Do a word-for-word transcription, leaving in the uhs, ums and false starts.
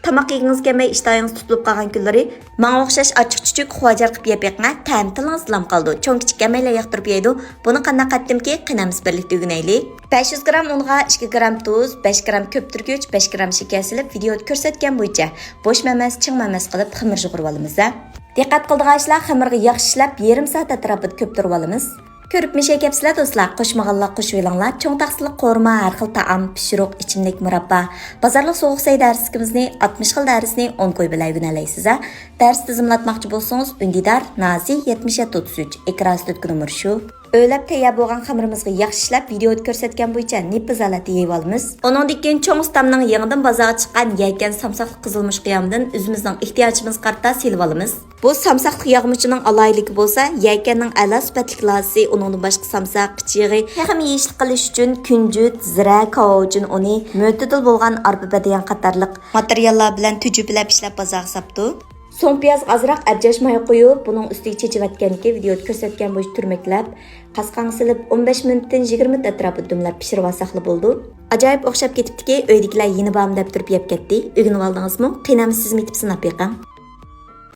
تاماق يېگۈڭىز كەلمەي ئىشتىھاڭىز تۇتۇلۇپ قالغان كۈنلىرى ماڭا ئوخشاش ئاچچىق-چۈچۈك، خۇاجار قىلىپ يەپ بېقىڭە، تەمى تىلىڭىزدىلا قالىدۇ. چوڭ-كىچىك ھەممەيلەن ياقتۇرۇپ يەيدۇ. بۇنى قانداق قىلاتتىمكى، قېنى ئەمىسە بىرلىكتە ئۆگىنەيلى. بەش يۈز گرام ئۇنغا ئىككى گرام تۇز، بەش گرام كۆپتۈرگۈچ، بەش گرام شېكەر سېلىپ، ۋىدىيودا كۆرسەتكەن بويىچە بوشىمۇ ئەمەس، چىڭمۇ ئەمەس قىلىپ خېمىر يۇغۇرۇۋالىمىز ھە. دىققەت قىلىدىغان ئىشلار، خېمىرغا ياخشى ئىشلەپ، يېرىم سائەت ئەتراپىدا كۆپتۈرۈۋالىمىز. كۆرۈپمۇ شەي كەپسىلەر دوستلار، قوشمىغانلار قوشۇۋېلىڭلار. چوڭ تاقسىلىق قورۇما، ھەر خىل تائام، پىشۇرۇق، ئىچىملىك، مۇراببا. بازارلىق سوغۇق سەي دەرسلىكىمىزنى، ئاتمىش خىل دەرسنى ئون كوي بىلەن ئۆگىنەلەيسىز ھە. دەرس تىزىملاتماقچى بولسىڭىز، ئۈندىدار، نازى، يەتمىش يەتتە ئوتتۇز ئۈچ، ئېكران ئۈستىدىكى نومۇر شۇ. ئۆيلەپ تەييار بولغان خېمىرىمىزغا ياخشى ئىشلەپ، ۋىدىيودا كۆرسەتكەن بويىچە نېپىز ھالەتتە يېيىۋالىمىز. ئۇنىڭدىن كېيىن چوڭ ئۇستامنىڭ يېڭىدىن بازارغا چىققان يەكەن سامساقلىق قىزىلمۇچ قىيامىدىن ئۆزىمىزنىڭ ئېھتىياجىمىزغا قارىتا سېلىۋالىمىز. بۇ سامساقلىق ياغمىچىنىڭ ئالاھىدىلىكى بولسا، يەكەننىڭ ئەلا سۈپەتلىك لازىسى، ئۇنىڭدىن باشقا سامساق، پىچىقى، تېخىمۇ يېيىشلىق قىلىش ئۈچۈن كۈنجۈت، زىرە، كاۋاۋىچىن ئۇنى، مۆتىدىل بولغان ئارپا بەدىيان قاتارلىق ماتېرىياللار بىلەن تۈجۈپىلەپ ئىشلەپ بازارغا ساپتۇ. سوڭ پىيازغا ئازراق ئەبجەش ماي قويۇپ، بۇنىڭ ئۈستىگە چېچىۋەتكەنكى ۋىدىيودا كۆرسەتكەن بويىچە تۈرمەكلەپ، قاسقانغا سېلىپ، ئون بەش مىنۇتتىن يىگىرمە مىنۇت ئەتراپىدا دۈملەپ پىشۇرۇۋالساقلا بولىدۇ. ئاجايىپ ئوخشاپ كېتىپتىكى، ئۆيدىكىلەر يېنى بارمۇ دەپ تۇرۇپ يەپ كەتتى. ئۆگىنىۋالدىڭىزمۇ؟ قېنى ئەمىسە سىزمۇ يېتىپ سىناپ بېقىڭ.